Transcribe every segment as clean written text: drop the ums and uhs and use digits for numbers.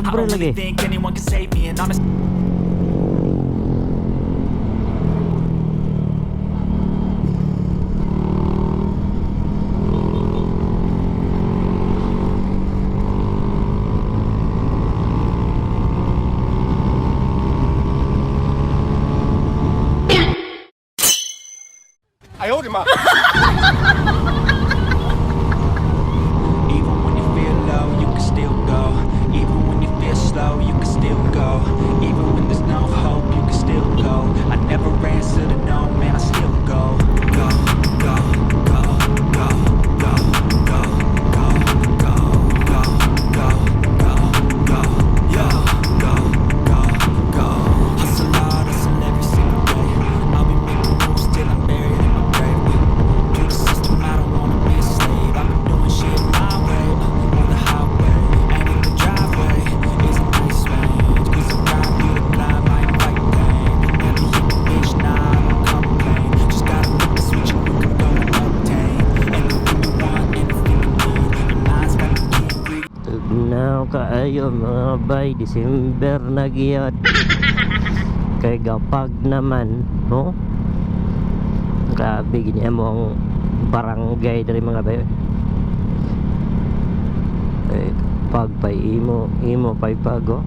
I Libre don't really lagi. think anyone can save me, and honestly, Even when you feel low, you can still go. Even when you feel slow, you can still go. Even when there's no hope, you can still go. I never answer to no, man, I still go. Go, go, go, go, go, go, go, go, go, go, go, go, yo, go, go, go. Hustle hard, hustle every single day. I'll be making moves till I'm buried in my grave. To the system, I don't wanna be a slave. I've been doing shit my way, or the highway. And in the driveway is a nice range. 'Cause I grind through the climb, I fight pain. You'll never hear me, bitch, nah, I don't complain. Just gotta flip the switch and you can go and obtain anything you want, anything you need. Your mind's got the key ingredient. Tugnaw kaayo, mga bay, December na giyod. Kay gapag naman, no? Grabe gini mo ang barangay diri, mga bay. Eh, pag pay imo, imo pay pago.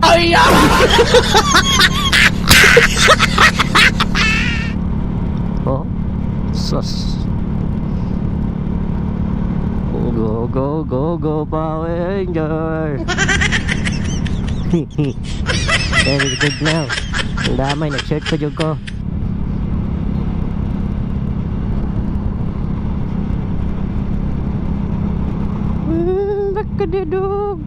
Oh, sus. Go, go, go, go, Power Ranger! Very good now. Ang damay, nag-shirt pa dyan ko. Nakadidog!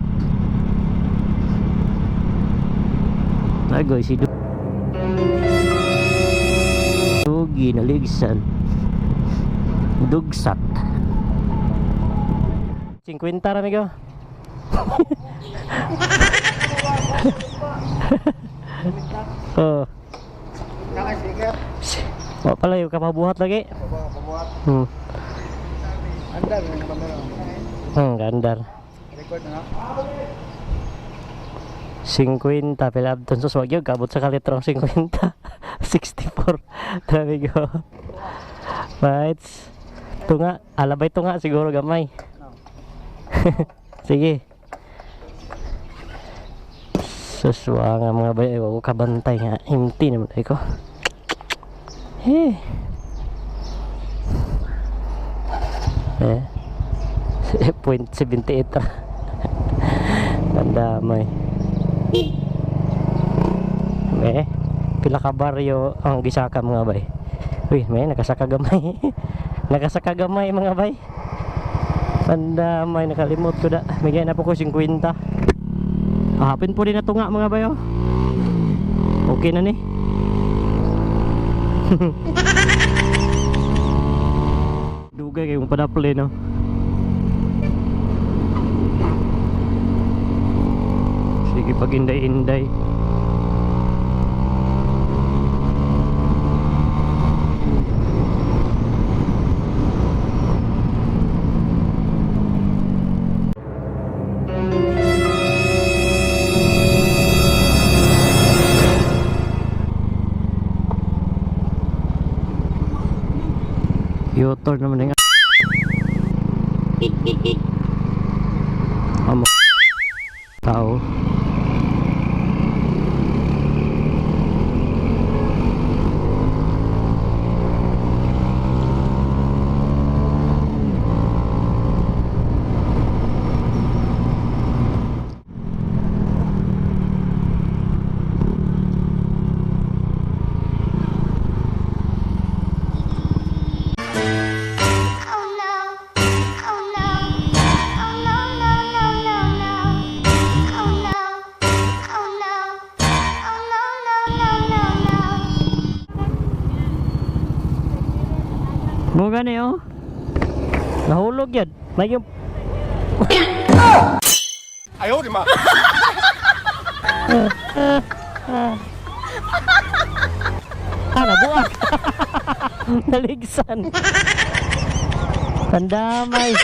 Agoy, si Dugi, naligsan. Dugsat. 50 ra, amigo. Oh. Wa pala yung kapabuhat lagi. Andar yung kamera. Gandar. Record na. 50 pilabton sus, wag yun kabot sa kalitrong 50. 64. Grabe go. Right. Tunga, alabay tunga siguro gamay. Sige. Sus, wa nga mga bay, wa ko kabantay nga empty naman ay ko. Eh. Eh. 0.78 ra. Tandamay. Eh, pila ka baryo ang gisaka, mga bay. Uy, may nakasaka gamay. Nakasaka gamay, mga bay. Tandamay, nakalimot ko da. May na po ko 50. Hapin po din na tunga, mga bay oh. Okay na ni. Dugay kayong padapli, no. Sige pag inday-inday. U-turn naman yung amo tao. Oh no. Oh no. Oh no, no. Oh no. Oh no. Oh no, no. Mo gani oh. Nahulog yan. May yung 哎呦我的妈！ Ah, nabuak. Naligsan. Tandamay.